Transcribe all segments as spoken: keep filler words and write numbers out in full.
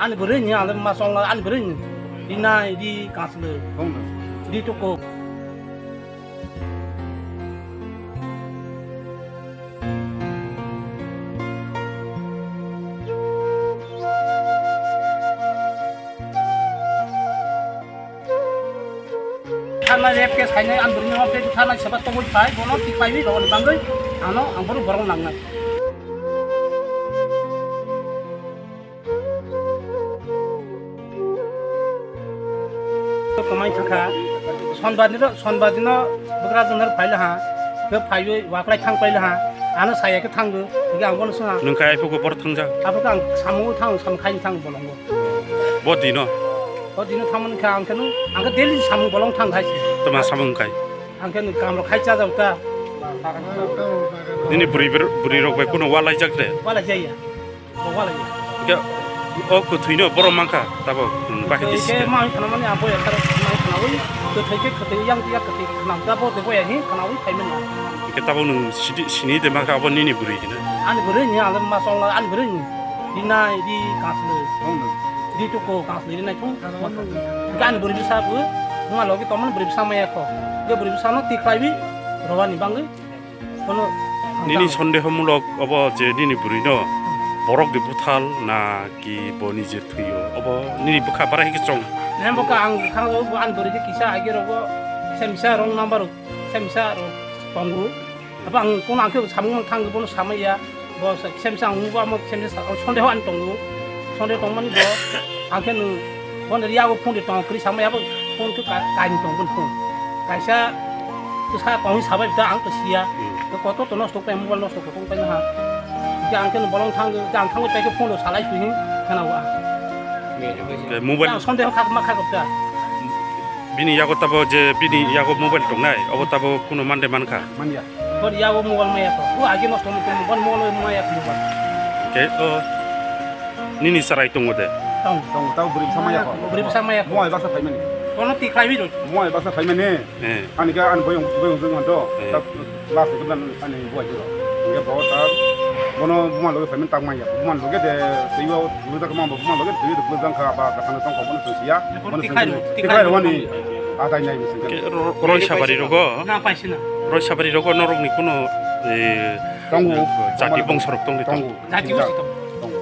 Ani bwrwi ni ang ma song ani bwrwi ni. Rinai ri kasle. Ri tuko. Thana rape case khainai ang bwrwi no tei thana seba tongwi phai bono tipai wi rogoni bangwi ano ang bwrwi borok nangnai. Kamai thangkha, sonbadi no, sonbadi no bwkrajwk no phailaha, khe phaiwi waklai thang pailaha, ano saya khe thangwi, hingke ang bono swnga. Nwng khe aiphugo bor thangjak? Aphuru ang samung thang, samung khaini thang bolongo. Bo dino? Bo dino thangmani kha ang khe nwng, ang khe daily samung bolong thang khai se. Tama samung khai? Ang khe nwng kamrok khai chajak ta. Nini bwrwi, bwrwi rok bai kuno walaijak de? Walaijaya. Bo walaijaya. Hingke o kwthwino borok mankha tabo, hmm, bahai de Kwthwi khe sikhe. Mai khana mani abo ya khara mai khana wi kwthwi khe kwthwi yang ya kwthwi khana ta bo de bo ya hi khana wi khai mani. Hingke tabo nwng sidi, sini de mankha abo nini bwrwi hino. Ani bwrwi ni ang ma song ani bwrwi ni. Rinai ri kasle. Di tuko kasle rinai thung. Hingke ani bwrwi bisa bo buma logi tomon bwrwi bisa maya kho. Hingke bwrwi bisa no tikhlai wi rowani bangwi. Kono nini ang sondeho mulok obo je nini bwrwi no borok ni buthal na ki bo nije thwiyo obo nini bwkha bara hikhe chong. Nang bwkha ang bwkha o bo ani bwrwi khe kisa age rogo kisa misa wrong number kisa misa rok tongo. Abo ang kono ang khe samung thang bono samaya bo kisa misa ang bo amo kisa misa sondeho ani tongo. Sondeho tongmani bo ang khe nwng Phone ri yago phone de tong kri sama yabo phone khe ka-, kaini tong phone. Kaisa kisa kong sabai ta ang to siya. Hmm. Ko koto to nosto kai mobile nosto ko tong kai ha. Ke ang khe bolong thang ke ang thang kai ke phone salai sui hin khana wa. Ke mobile. Ang sonde khak ma khak ta. Bini yago tabo je bini yago mobile tongnai, obo tabo kuno mande mankha. Manya. Bor yago mobile maya ko. Ko age nosto mo mobile mobile maya ko mobile. Ke o nini sarai tongo de. Tong. Tong tau bwrwi bwsa maya ko. Bwrwi bwsa maya ko. Mo ai basa phaimani. Kono ti khlai wi roi. Mo ai basa phaimani. Eh. Ani ga ani boyong boyong jong do. Eh. Ta last ke dan ani bo ai do. Nge bo ta bono buma loge phaimani tak maya. Buma loge de siyo lu ta ma buma loge de lu jang kha ba ka sana tong ko bono siya. Bono ti khlai ro, ti khlai ro wani. Adai nai musin. Ke ro-, roi sabari rogo. Na paisina. Roi sabari rogo norok ni kuno, eh, tongo. Jati bongsorok tong di tong. Tongo. Jati bongsi tong. Tongo.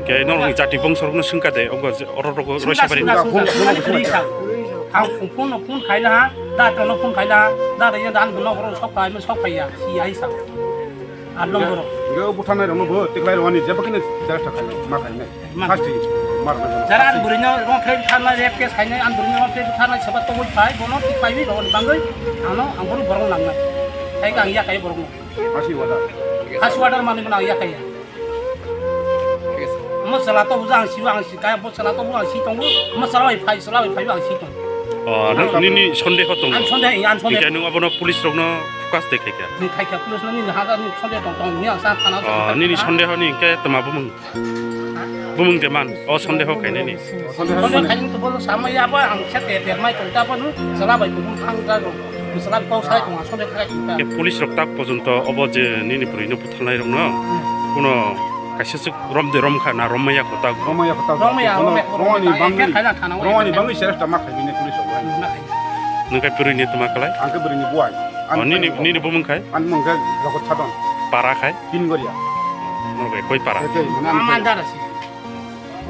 Ke norok ni jati bongsorok no singka de, ogo je, oro rogo roi sabari. Singka, singka, singka, singka, singka. Ang phone no phone khaila ha, da to no phone khaila ha, da da yan dan no oro sok khai, sok khai ya, si ai sa. Ar no oro. Ge buthanai rok no bo, tiklai rok ni, jeba kini jara thakai, ma khai nai. Hasti, mar na. Jara an buri no rong khai tharnai, rape case khainai, an buri no rong khai tharnai, seba tongwi phai, bono tik phaiwi rogoni bangwi, ano ang bono borok nangnai. Khai ka ang ya khai borok no. Hasti wada. Hasti wada mani bono ang ya khai ya. Mo sala to buja ang si, ang si, kaya bo sala to buja ang si tongo, mo sala bai phai, sala bai phai ang si tongo. Oh, no, nini sondeho tongo. Ang sondeho, ang sondeho. Hingke nung abono police rokno focus de khaikha. Ni khaikha police no nini hajar ni sondeho tong tong ni ang sa thana. Oh, nini sondeho ni hingke tama bumung. Bumung de man, o sondeho khainani. Sondeho khainani to bolo sama ya ba ang khe te te mai tong ta banu sala bai bumung thang ta go. Sala kau sai tong sondeho khai tong ta. Ke police rok tak pojonto obo je nini bwrwi no buthalnai rok no. Hmm. Kuno kaisa suk rom de rom kha na rom maya kho ta go. Rom maya kho ta go. Rom maya, rom maya, rom maya. Rom maya ni bangwi. Khaina thana. Rom maya ni bangwi seresta ma khai bini police rok. Na khai. Nung kai bwrwi ni tuma kalai? Ang khe bwrwi ni buai. Oh, nini, nini bumung khai? Ani mung khe Jagat Sadon. Para khai? Pingoria. Oke, koi para? Eke, mane ani Ama dara si.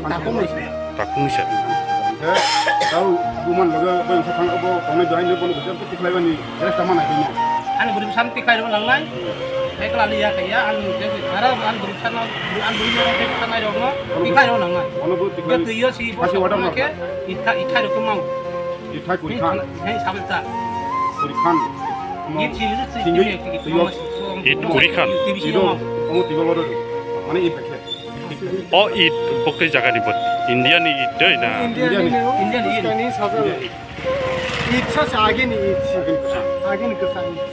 Takung ni si. Takung ni si. Eke, tau buman loge bai sa thang abo tongnai dohai ni bono gojam tikhlai bani, rest ama nai bini. Ani bwrwi bwsano tikhlai rw nangnai. Ekla li ya kaya, ani bwrwi bwsano, ani bwrwi bwsano, ani bwrwi bwsano tikhlai rw nangnai. Bono bo tikhlai. Twi yo si. Hasi water ma. Itha, itha rw kumang. Ithai kuri khan. Hei, sabta. Kuri khan. It si, it si, Singwi, it si, singwi. It kuri khan. Ido, omo tibo loro. Mane it bekhe. O it bokte jaga ni bot. India ni it doi na. India ni. India ni. India ni. It sa sa age ni it. Age ni kusa. Age ni kusa it.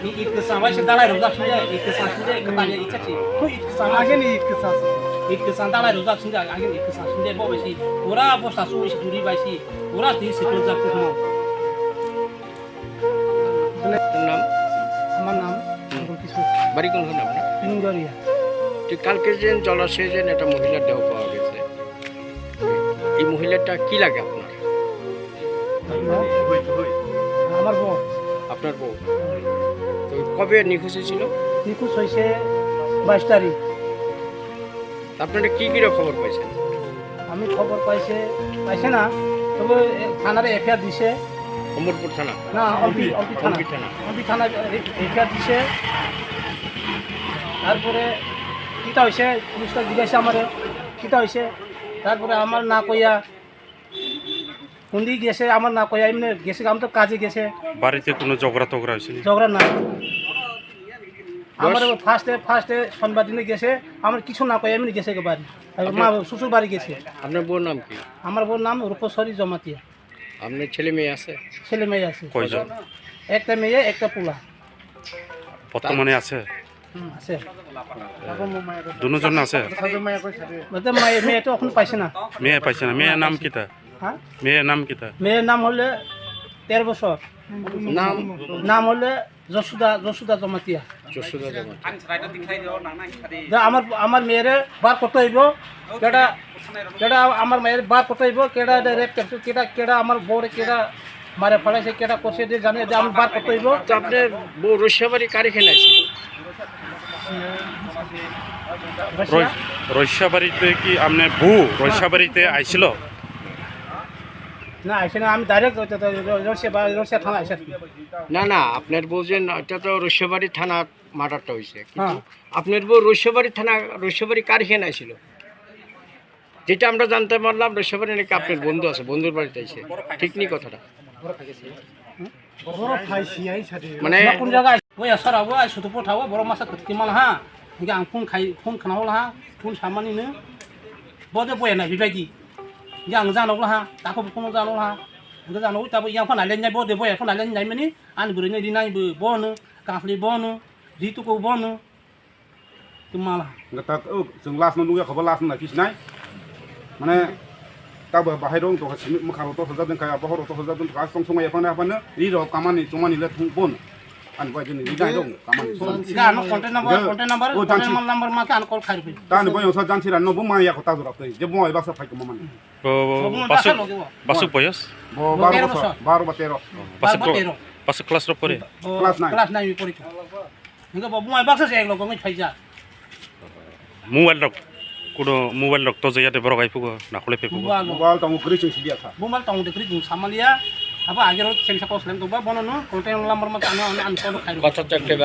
Ni it kwcham bai se dalai rok jak sinde, it kwcham sinde, kwtal ya it chak si. Ko it kwcham bai. Age ni it kwcham si. It kwcham dalai rok jak sinde, age ni it kwcham sinde, bo bai si. Pura bo sa su si duri bai si. Pura ti si to jak se mo. তোমার নাম? আমার নাম হুম। আবুল কিশোর। বাড়ি কোন ঘরে আপনার? পিঙ্গরিয়া। তো কালকে যে জলাশয়ে যে একটা মহিলার দেহ পাওয়া গেছে, এই মহিলাটা কি লাগে আপনার? আমার বউ। আপনার বউ? তো কবে নিখোঁজ হয়েছিল? নিখোঁজ হয়েছে বাইশ তারিখ। তা আপনারা কি কি খবর পাইছেন? আমি খবর পাইছে, পাইছে না, তবে এ, থানারে এফআইআর দিছে। অমরপুর থানা? না, অম্পি, অম্পি থানা। অম্পি থানা। অম্পি থানা এ, এফআইআর দিছে। তারপরে কিতা হয়েছে, পুলিশটা জিজ্ঞাসা আমারে, কিতা হয়েছে, তারপরে আমার না কইয়া, কোনদিকে গেছে আমার না কইয়া, এমনি গেছে, আমি তো কাজে গেছে। বাড়িতে কোনো ঝগড়া টগড়া হয়েছে নি? ঝগড়া না। আমার ফার্স্টে, ফার্স্টে শনিবার দিনে গেছে, আমার কিছু না কইয়া এমনি গেছে গো বাড়ি। আর আপনার মা শ্বশুর বাড়ি গেছে। আপনার বউর নাম কি? আমার বউর নাম রূপসরী জমাতিয়া। আপনার ছেলে মেয়ে আছে? ছেলে মেয়ে আছে। কয়জন? একটা মেয়ে, একটা পোলা। বর্তমানে আছে? হুম, আছে। দুজন আছে? বলতে মেয়ে, মেয়ে তো এখন পাইছে না। মেয়ে পাইছে না। মেয়ের নাম কিতা? হ্যাঁ? মেয়ের নাম কিতা? মেয়ের নাম হলে তেরো বছর। নাম? নাম হলে যশোদা, যশোদা জমাতিয়া। যশোদা জমাতিয়া। দা আমার, আমার মেয়েরে বার করতে হইব। কেডা, কেডা আমার মেয়েরে বার করতে হইব। কেডা এটা রেপ করছে, কেডা, কেডা আমার বউরে কেডা মারে ফালাইছে, কেডা করছে, এটা জানে, এটা আমি বার করতে হইব। তো আপনার বউ রৈশাবাড়ি কার এখানে আইছিল? রৈশাবাড়িতে কি আপনার বউ রৈশাবাড়িতে আইছিল? না, আইছে না, আমি ডাইরেক্ট রৈশাবাড়ি, রৈশা থানা আইছে। না, না, আপনার বউ যে, এটা তো রৈশাবাড়ি থানা মার্ডারটা হইছে, কিন্তু হ্যাঁ। আপনার বউ রৈশাবাড়ি থানা, রৈশাবাড়ি কার এখানে আইছিল? যেটা আমরা জানতে পারলাম, রৈশাবাড়ি নাকি আপনার বন্ধু আছে, বন্ধুর বাড়িতে আইছে, ঠিক নি কথাটা? মানে কোন জায়গায়? ওই আসর আবো, আই শুধু পঠাবো, বড় মাসা কত কি মাল হ্যাঁ? Hingke ang phone khai, phone khna hol ha, phone samani no. Bo de boya na bibai di. Hingke ang jano ha, tako phone jano ha. Hingke jano tabo yang phone alen nai bo de boya phone alen nai mani. Ani bwrwi no rinai bo, bo no, kangkhli bo no, ri tuku bo no. Kemala. Hingke ta, o, chwng last no nugya khobo last no nai pis nai. Mane, ta bo bahai rong to simi mukha ro to sajak den kaya, bohor ro to sajak den kaya, song song ya phone ya phone, ri ro kamani, chumani le thung bon. Ani bai jeni rijai dong kamani. Ga ano contact number, contact number, o, contact jansi. Number ma ke ano call khai rwi. Ta ani bai osa jansi ran no bo ma ya ko ta jora tei. Je bo ai baksa phai ko mani. Bo, bo, bo, basuk, basuk boyos? Bo baro bosor, baro ba tero. Basuk, basuk class ro pore? Class nine. Class nine pore. Hingke bo bo ai baksa se ek logo ngai phai ja. Mobile rok, kuno mobile rok to jaya de borok ai phugo, nakhole phe phugo. Mobile tongo kwrwi chwng sidi asa. Mobile tongo de kwrwi chwng samaliya. Abo agero chengsa kok seleng tongba bono no contact number ma ano ano ano call khai.